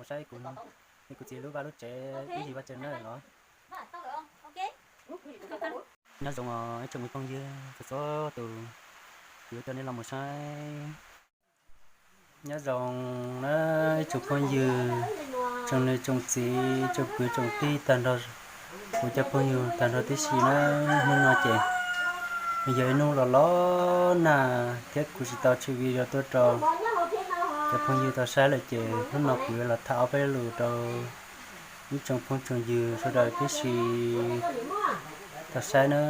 saib kuv, kuv txiv lub vaj lub tsev ib yim vaj tsev na los. Nyob zoo os ib tsoom phooj ywg txhua txhua tus, kuv yuav coj nej los mus saib. Nyob zoo na ib tsoom phooj ywg, tsoom niam tsoom txiv, tsoom kwv tsoom tij tag nrho, kuv cov phooj ywg tag nrho tib si na. Hnub no ces yog ib hnub los los nag thiab kuv tsis tau tshwm video tuaj rau cov phooj ywg tau saib lawm ces hnub no kuv yuav los tham ob peb lus rau ib tsoom phooj tsoom ywg sawv daws tib si tau saib na.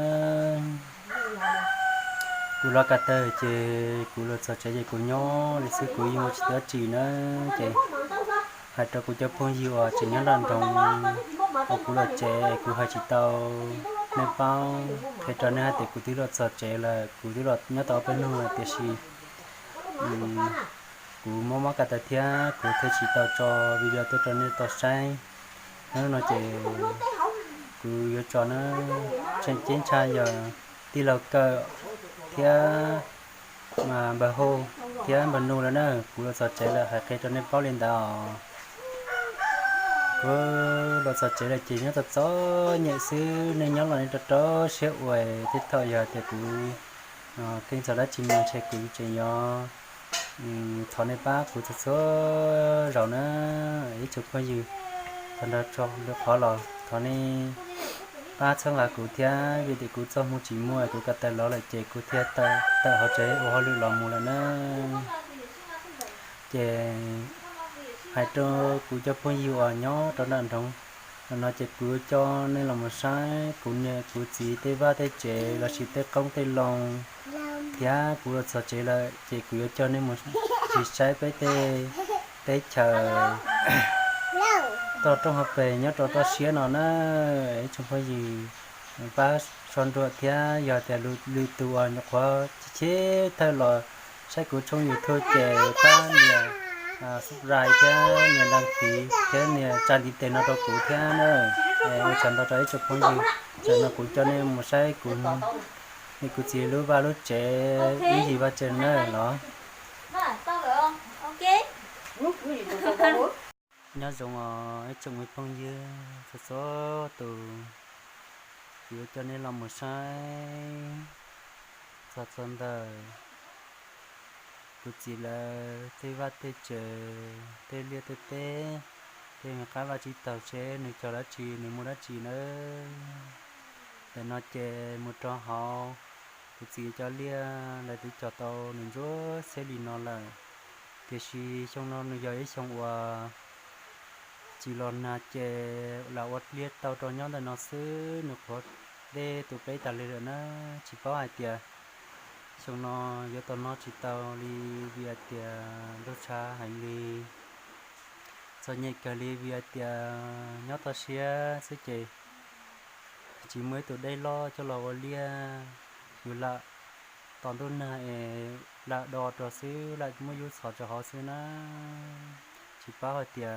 Kuv los ko taw ces kuv los txog tsev ces kuv nyob li xwb, kuv yeej ua tsis tau dab tsi na. Ces hais rau kuv cov phooj ywg uas tseem nyob nram nroog uas kuv los tsev kuv hais tsis tau nej paub, qhia rau nej hais tias kuv twb los txog tsev lawm, kuv twb los nyob tau ob peb hnub lawm tiam sis kuv mob mob ko taw thiab kuv thiaj tsis tau tso video tuaj rau nej tau saib. Hnub no ces kuv yuav tso na, tseem ceeb tshaj yog tij laug Kawm thiab npawg Hu thiab npawg Nus lawm na, kuv los txog tsev lawm hais qhia rau nej paub li ntawd os. Kuv los txog tsev lawm ces nyob txom txom nyem xwb, nej nyob los nej rau rau siab ua, tej thaum yog tias kuv keej txog dab tsi mas ntshe kuv tseem yuav thov nej pab kuv txhua txhua zaus na ib tsoom phooj ywg. Tag nrho txog lwm qhov los thov nej pab txhawb nqa kuv thiab, vim tias kuv txoj hmoo tsis muaj, kuv ko taw los lawm ces kuv thiaj tawm hauv tsev ua hauj lwm los mus lawm na. Ces hais rau kuv cov phooj ywg uas nyob rau nram nroog no ces kuv coj nej los mus saib kuv niam kuv txiv tej vaj tej tsev lossis tej qoob tej loo, thiab kuv los txog tsev lawm ces kuv yuav coj nej mus sim saib peb tej teb chaws toj roob hauv pes nyob rau toj siab no na. Ib tsoom phooj ywg pab sau nruam thiab yog tias lwm tus uas nyuam qhuav cheb thawj los saib kuv tshooj YouTube ces pab nias subscribe thiab nias đăng ký thiab nias tsa ntiv tes no rau kuv thiab na. Ua tsaug ntau rau ib tsoom phooj ywg, tam no kuv coj nej mus saib kuv, kuv txiv lub vaj lub tsev ib yim vaj tsev na los. Nyob zoo os ib tsoom me phooj ywg txhua txhua tus, kuv yuav coj nej los mus saib txog txog ntawm kuv txiv lawv tej vaj tej tsev, tej liaj tej teb, tej me qab vaj tsib taug seb nws cog dab tsi nws muaj dab tsi nawb. Ntawm no ces mus rau hauv kuv txiv cov liaj lawv twb cog tau nws ntsuab xeb li no lawm, tiam sis xyoo no nws yog ib xyoo uas tsis los nag ces lam ua liaj tau rau nyob ntawm no xwb, nws qhuav dej tus peb tas li lawm na. Tsis paub hais tias xyoo no yuav tau noj tsis tau li vim hais tias ntuj tshav heev li, txom nyem kawg li vim hais tias nyob toj siab xwb ces tsis muaj ib tug dej loj coj los ua liaj, yus lam tos ntuj nag es lam do rau xwb, lam muab yub txhos rau hauv xwb na. Tsis paub hais tias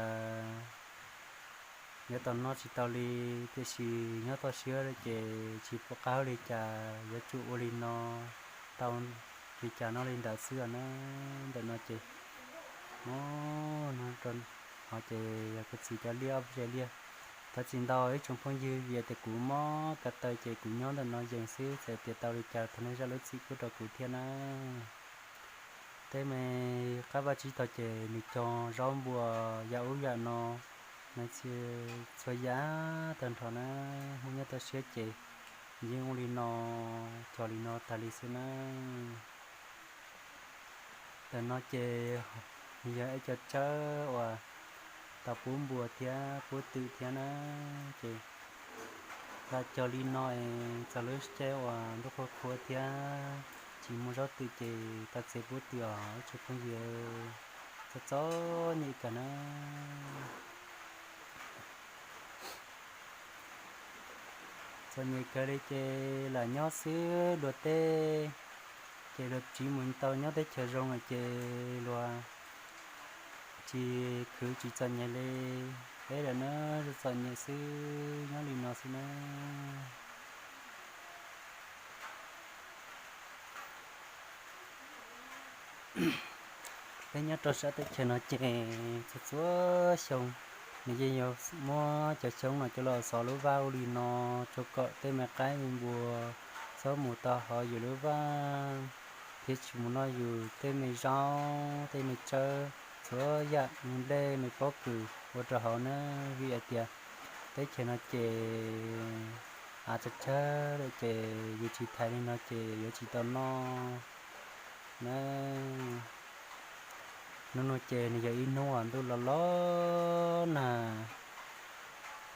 yuav tau noj tsis tau li, tiam sis nyob toj siab ces tsis pom qab hauj li cas, yuav tsum ua li no, tau li cas noj li ntawd xwb os na. Ntawm no ces, o, no rau hov ces yog kuv txiv cov liaj ob peb tsev liaj. Thov txim ntau ib tsoom phooj ywg vim tias kuv mob ko taw ces kuv nyob ntawm no yees xwb, txawm tias tau li cas thov nej zam lub txim pub rau kuv thiab na. Tej me qab vaj tsib taug ces nws cog zaub npua yam ub yam no, nws txhua yam tag nrho na. Hnub nyob toj siab ces yeej ua li no, cog li no tag li xwb na. Ntawm no ces yog ib co tsawb uas tau pub npua thiab pub twm thiab na, ces lam cog li no es txog lub caij uas ntuj qhuav qhuav thiab tsis muaj zaub twm ces tau txiav pub twm os ib tsoom phooj ywg, txom txom nyem kawg na. Txom nyem kawg li ces lam nyob xwb dua teb, ces luag tsiv mus tau nyob teb chaws zoo lawm ces luag tsis khwv tsis txom nyem li. Peb lawm na, txom nyem xwb, nyob li no xwb na. Peb nyob rau sab teb chaws no ces txhua txhua xyoo nws yeej yuav muab cov xyoob no coj los xov lub vaj ua li no, rau kom tej me qaib me npua txhob mus tau hauv yus lub vaj, thiab tsis mus noj yus tej me zaub tej me tsawb, txhua yam me nplej me pob kws ua rau hauv na. Vim hais tias teb chaws no ces av tsawg tsawg lawm ces yus tsis thaiv li no ces yuav tsis tau noj na. Hnub no ces nws yog ib hnub uas ntuj los los nag,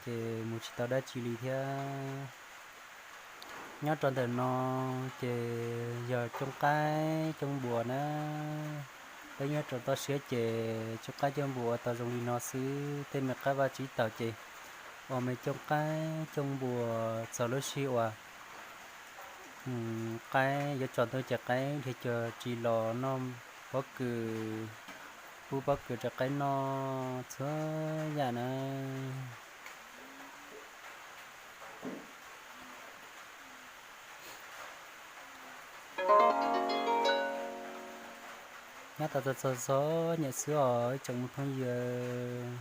ces mus tsis tau dab tsi li thiab. Nyob rau ntawm no ces yog cooj qaib cooj npua na. Peb nyob rau toj siab ces cooj qaib cooj npua ua tau zoo li no xwb. Tej me qaib vaj tsib taug ces ua me cooj qaib cooj npua txog lub sij uas qaib yuav tsaus ntuj ces qaib dhia cuag tsis los noj pob kws, pub pob kws rau qaib noj txhua yam na. Nyob tau txog txog txog nyem xwb os ib tsoom me phooj ywg.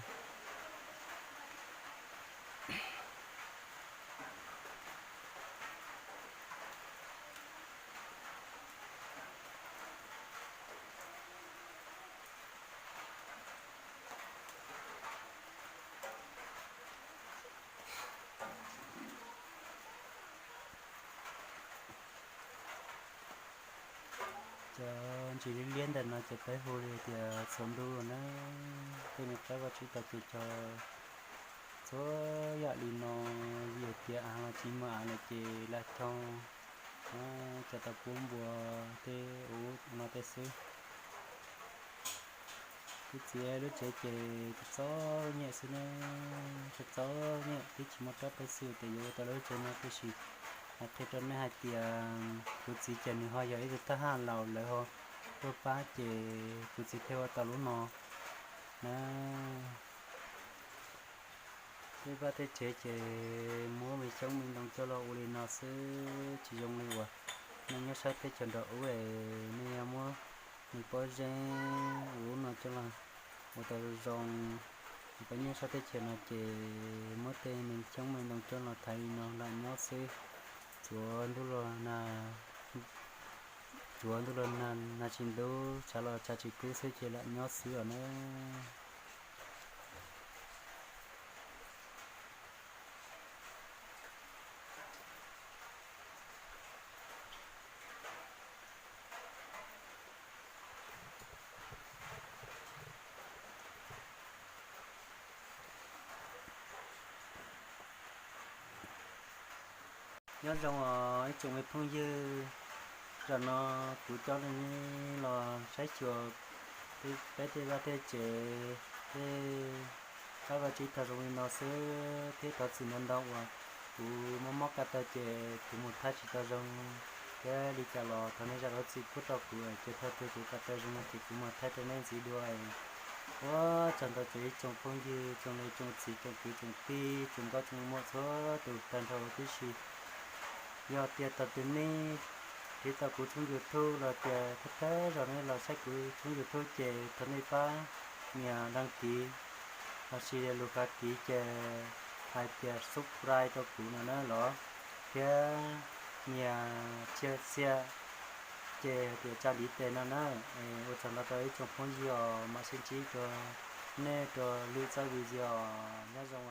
Cov ntsis liab liab ntawm no ces peb hu li tias txhuav ntuj na. Tej me qaib vaj tsib taug ces cog txhua yam li no, vim hais tias av los tsis muaj av lawm ces lag choo, cog tau pub npua tej ub no tej xwb. Kuv txiv lub tsev ces txom txom nyem xwb na, txom txom nyem twb tsis muaj rab peb xwb tias yuav ua tau lub tsev no, tiam sis qhia rau nej hais tias kuv txiv ces nws ho yog ib tug thab ham laus lawv ho tuaj pab ces kuv txiv thiaj ua tau lub no na. Tej vaj tej tsev ces muab me xyoob me ntoo coj los ua li no xwb, tsis zoo li uas nej nyob sab teb chaws nram ub es nej muab nws pob zeb ub no coj los ua tau zoo. Peb nyob sab teb chaws no ces muab tej me xyoob me ntoo coj los thaiv li no lam nyob xwb. Tsuav ntuj los nag, tsuav ntuj los nag, nag tsis ntub, tshav los tshav tsis kub xwb ces lam nyob xwb os na. Nyob zoo os ib tsoom me phooj ywg, zaum no kuv coj nej los saib xyuas peb tej vaj tej tsev, tej qab vaj tsib taug zoo li no xwb thiab thov txim ntau ntau uas kuv mob mob ko taw ces kuv mus thaij tsis tau zoo thiab li cas los thov nej zam lub txim pub rau kuv, ces thaum twg kuv ko taw zoo no ces kuv mam thaij rau nej ntxiv dua. Ua tsaug ntau rau ib tsoom phooj ywg, tsoom niam tsoom txiv, tsoom kwv tsoom tij, tsoom nkauj tsoom muam txhua tus tag nrho huv tib si. Yog tias thaum twg nej nrhiav tau kuv tshooj YouTube los tias thawj thawj zaug nej los saib kuv tshooj YouTube ces thov nej pab nias đăng ký lossis lus fav kis ces hais tias subscribe rau kuv no na los, thiab nias chia sẻ ces hais tias tsa ntiv tes no na. Ua tsaug ntau rau ib tsoom phooj ywg os, mam sib ntsib dua nej rau lwm txoj video. Nyob zoo.